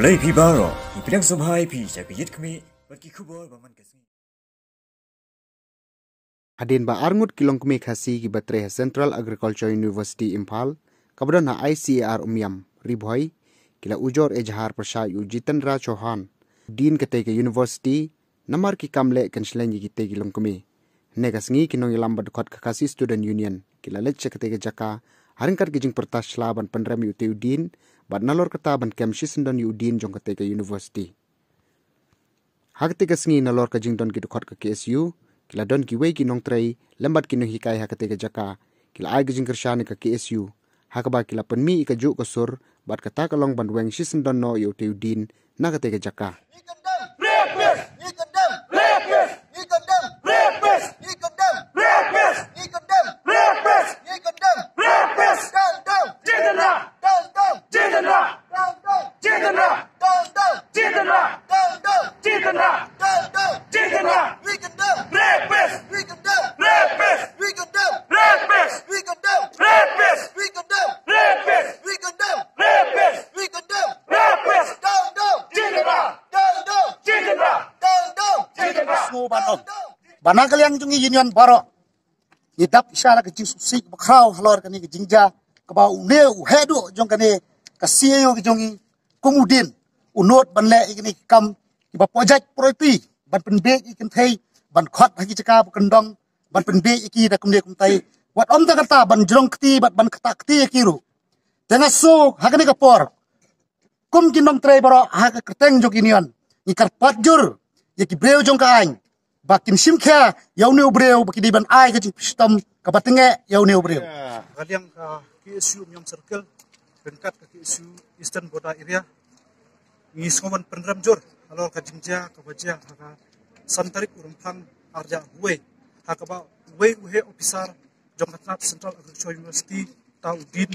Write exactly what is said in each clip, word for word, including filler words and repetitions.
Lei phi baroh, ngi pdiang sngewbha ïa phi sha ka Ïit Khmih bad ki khubor ba man ka sngi. Hadien ba arngut ki longkmie Khasi kiba trei ha Central Agriculture University Imphal, kaba don ha I C A R Umiam, Ri Bhoi, ki la ujor ejahar pyrshah ïa u Jitendra Chauhan, u Dean katei ka university, namar ki kam leh kynshleng ïa kitei ki longkmie. Hynne ka sngi ki nongïalam bad dkhot ka Khasi Student Union ki la leit sha katei ka jaka, ha ryngkat ki jingpyrta sla ban pynrem ïa utei u Dean, bad nalor kata ban kem shisyndon ïa u Dean jong katei ka university. Ha katei ka sngi nalor ka jingdon ki dkhot ka K S U, ki la don kiwei ki nongtrei lem bad ki nonghikai ha katei ka jaka, ki la ai ka jingkyrshan ïa ka K S U, ha kaba ki la pynmih ïa kajuh ka sur, bad kata ka long ban weng shisyndon noh ïa utei u Dean na katei ka jaka. Sngew ban ong ba na ka liang jong ngi union baroh, ngi dap isha la ka jingsngewsih ba khraw halor kane ka jingjia, kaba une u heh duh jong kane ka C A U ka jong ngi, kum u Dean, u nud ban leh ïa kine ki kam kiba pojait poroti, ban pynbiej ïa ki kynthei ban khot ha ki jaka ba kyndong, ban pynbiej ïa ki da kumne kumtai. Wat ym tang kata, ban jrong kti bad ban ktah kti ïa ki ruh. Te nga sngew ha kane ka por, kum ki nongtrei baroh ha ka kyrteng jong ki union, ngi kyrpad jur ïa ki briew jong ka aiñ ba kin shim khia ïa une u briew, ba ki dei ban ai ka jingshitom kaba tyngeh ïa une u briew. Ka liang ka K S U Umiam Circle ryngkat ka K S U Eastern Border Area, ngi sngew ban pynrem jur halor ka jingjia kaba jia ha ka san tarik u Rymphang arhajar arphew wei, ha kaba uwei u heh ophisar jong ka tnat Central Agriculture University, uta u Dean,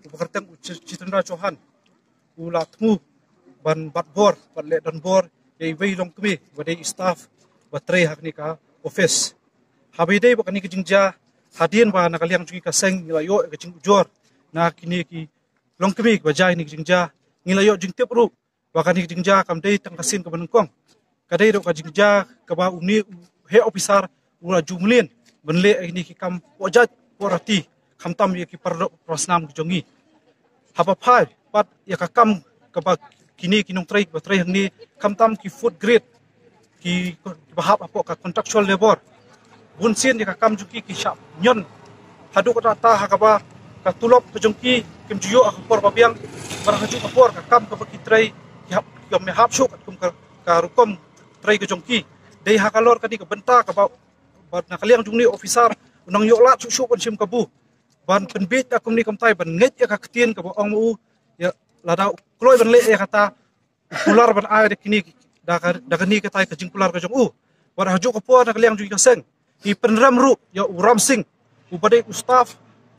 uba kyrteng u Chi-, Jitendra Chauhan, u la thmu ban bat bor, ban leh donbor ïa iwei i longkmie ba dei i staff ba trei ha kane ka office. Haba ïadei bad kane ka jingjia, hadien ba na ka liang jong ngi ka seng ngi la ïoh ïa ka jingujor na kine ki longkmie ba jia ïa kane ka jingjia, ngi la ïoh jingtip ruh ba kane ka jingjia kam dei tang ka sien kaba nyngkong. Ka dei ruh ka jingjia kaba une u heh ophisar u la ju mlien ban leh ïa kine ki kam pojait poroti, khamtam ïa ki paradoh parasnam ki jong ngi. Haba phai pat ïa ka kam kaba kine ki nongtrei ba trei hangne, khamtam ki fourth grade, ki, kiba hap hapoh ka contractual labor. Bun sien ïa ka kam jong ki ki shah ñion haduh katta katta, ha kaba ka tulop ka jong ki kim ju ïoh ha ka por ba biang, bad ha kajuh ka por ka kam kaba ki trei ki hap, ki hap shuh katkum ka, ka rukom trei ka jong ki. Dei ha ka lor kane ka bynta kaba, ba na ka liang jong une u ophisar u nang ïoh lad shuh shuh ban shim kabu, ban pynbiej da kumne kumtai, ban ngeit ïa ka ktien kaba ong ma u, ïa, lada u kloi ban leh ïa kata, u kular ban ai da kine, da ka, da kane katai ka jingkular ka jong u. Bad ha kajuh ka por na ka liang jong ngi ka seng, ngi pynrem ruh ïa u Ram Singh, uba dei u staff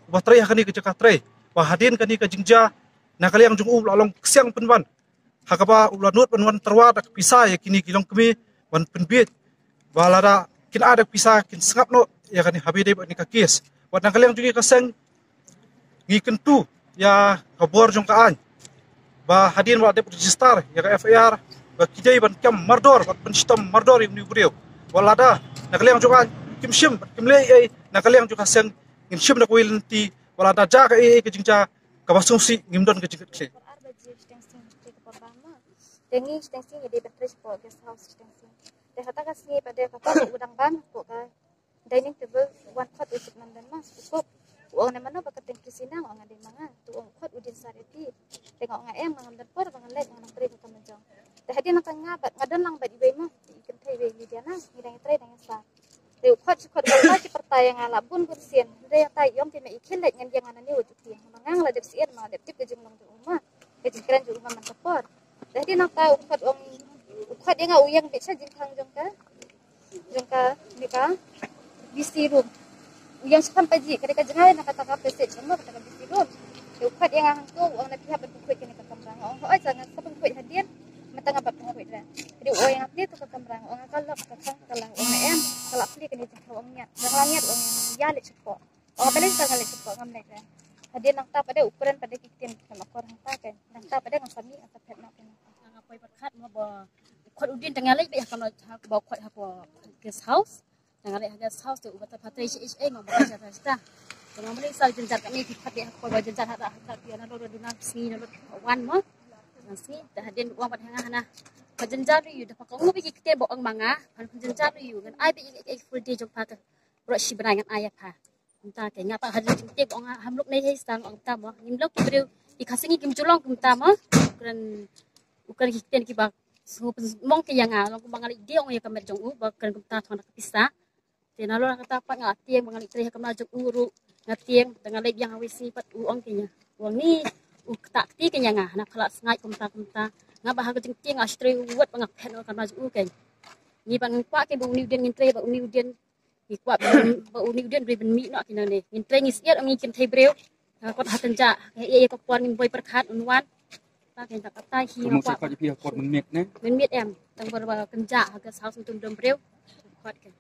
uba trei ha kane ka jaka trei, ba hadien kane ka jingjia, na ka liang jong u la long ksiang pynban, ha kaba u la nud ban wan tyrwa da ka pisa ïa kine ki longkmie ban pynbiej, ba lada kin ai da ka pisa kin sngap noh ïa kane, haba ïadei bad kane ka kes. Bad na ka liang jong ngi ka seng, ngi kyntu ïa ka bor jong ka aiñ ba hadien ba la dep register ïa ka F I R, ba ki dei ban kem mardor, ban pynshitom mardor ïa une u briew. Ba lada na ka liang jong ka aiñ kim shim, kim leh ei ei, na ka liang jong ka seng ngin shim da kawei lynti, ba lada jia kaei kaei ka jingjia kaba sngewsih, ngim don ka jingkitkhlieh. Ar baje shiteng sing, te ka por ba ma. Te ngi shiteng sing ngi dei ban trei shapoh guest house shiteng sing. Te hata ka sngi pat de ka por u dang bam hapoh ka dining table, wan khot u Suknandon ma, u kup. U ong ne mano ba ka teng ki sinang, u ong nga dei ma nga. Te u ong khot u Din Sareti. Te nga ong nga em, nga ngam don por ba ngan leit, nga nang trei ka kam jong. Te hadien nangta nga bad, nga don lang bad iwei ma, i kynthei iwei Lydia na, ngi dang ïatrei dang ïasa. Te u khot shi khot u ong ta ki pyrta ïa nga la bun bun sien. Hynrei ïa ta i ong te me i khie leit ngan ïeng nga nangne wat ju tieng. Ma nga nga la dep sien, ma nga dep tip ka jinglong jong u ma, ka jingkren jong u ma man ka por. Te hadien nangta u khot ong, u khot ïa nga u ïeng beit sha jingkhang jong ka, jong kane ka B C room. U ïeng shakhmat pajih, ka dei ka jngai na kata ka passage, ka dei kata ka B C room. Te u khot ïa nga hangto, u ong na phi hap ban pynkhuid kane ka kamra. Nga ong hooid, sa ngan sa pynkhuid hadien, mynta nga bad pynkhuid re. Te u ong ïa nga plie to ka kamra, nga ong nga ka lock, ka thong ka la, u ong na em, ka la plie kane jingkha, u ong ngiat. Nga la ngiat, u ong ïa nga leit shapoh. U ong balei sa nga leit shapoh, ngam leit re. Hadien nangta pat de u kren pat de ki ktien ki khlem akor hangta kein. Nangta pat de ngan sa mih, ngan sa phet noh kein. khat mo ba khot u dien tang nga leit beit ha kano ha ba khot ha ba guest house. Tang nga leit ha guest house te u ba ta phatai shi ish ei mo ba ja ta sta. Tang nga mali sa jynjar kane ki khot beit ha ba jynjar ha ta ha ta pia na lo duna sngi na lo wan mo. Ngan sngi ta hadien u ong bad ha nga hana. Ka jynjar ri yu da pa ka ong beit ki kte ba ong ma nga. Han ka jynjar ri yu ngan ai beit ei full day jong pa ka. Bro shi bnai ngan ai ya pa. Kumta ke nga pa hadien jingtip ong ham luk nei hei stan ong ta mo. Ngim lok ki briew ki khasi ngi kim julong kumta mo. Kren u kren ki ten ki ba su mong ke ya nga long kumba nga leit dia ong ya ka met jong u ba kren kumta thong da ka pisa. Te na lo na kata pat nga tieng ba nga leit trei ha kamra jong u ru nga tieng da nga leit biang ha wesi pat u ong ke nya. U ong ni u kata kti ke nya nga na phala sngai kumta kumta. Nga ba ha ka jingtieng nga shi trei u wat ba nga phet ong kamra jong u ke. Ni ba ngi kwah ke ba u ni u dien ngin trei ba u ni u dien. Ngi kwah ba u ni u dien briew ban mih noh ki nane. Ngin trei ngi siat ngi kim thei briew. Kot ha tynja. Ïa ïa ka por ngin boi pyrkhat un wan. Ta ken ta katai hi. Kumno nga kwah. Sa kot ïa kot mynmiet ne? Mynmiet em. Tang bar ba kynja ha ka saus ntum dom briew. Kot ke.